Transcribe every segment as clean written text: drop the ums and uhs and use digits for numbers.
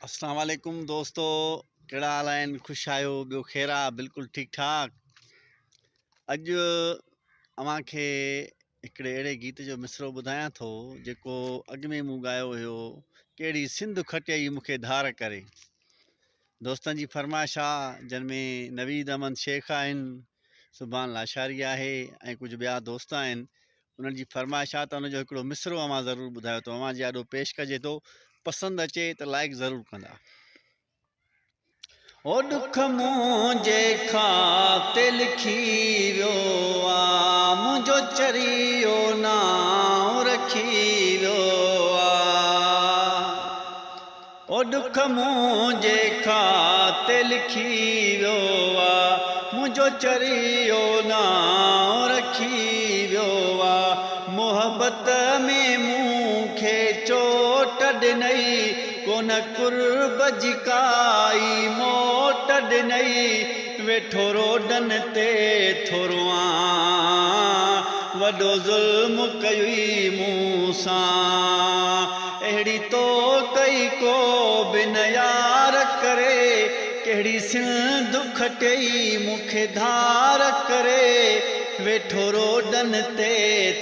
اسلام عليڪم دوستو ڪهڙا حال آهن خوش آهيو ٻيو خير آ بلڪل ٺيڪ ٺاڪ اڄ اوهان کي هڪڙي اهڙي گيت جو مصرو ٻڌايان ٿو جيڪو اڳ ۾ مون ڳايو هيو ڪهڙي سنڌ کٽيئي مون کي ڌار ڪري دوستن جي فرمائش آ جن ۾ نويد احمد شيخ آهن سبحان لاشاري آهي ۽ ڪجهه ٻيا دوست آهن انهن جي فرمائش آ ته ان جو هڪڙو مصرعو اوهان ضرور ٻڌايو ته اوهان جي آڏو پيش ڪجي ٿو پسند اچي ته لائيڪ ضرور ڪندا. او ڏک منهنجي کاتي لکي ويو آ منهنجو چريو نانء رکي ويو آ او ڏک منهنجي کاتي لکي ويو آ منهنجو چريو نانء رکي ويو آ محبت ۾ مون کي چوٽ ڏنئي ڪونه قرب جي ڪائي موٽ ڏنئي ويٺو روڊن تي ٿو روئان وڏو ظلم ڪيوئي مون سان اهڙي تو ڪئي ڪو به نه يار ڪري ڪهڙي سنڌ کٽيئي مون کي ڌار ڪري ويٺو روڊن تي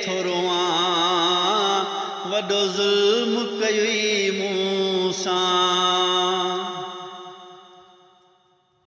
ٿو روئان وڏو ظلم ڪيوئي.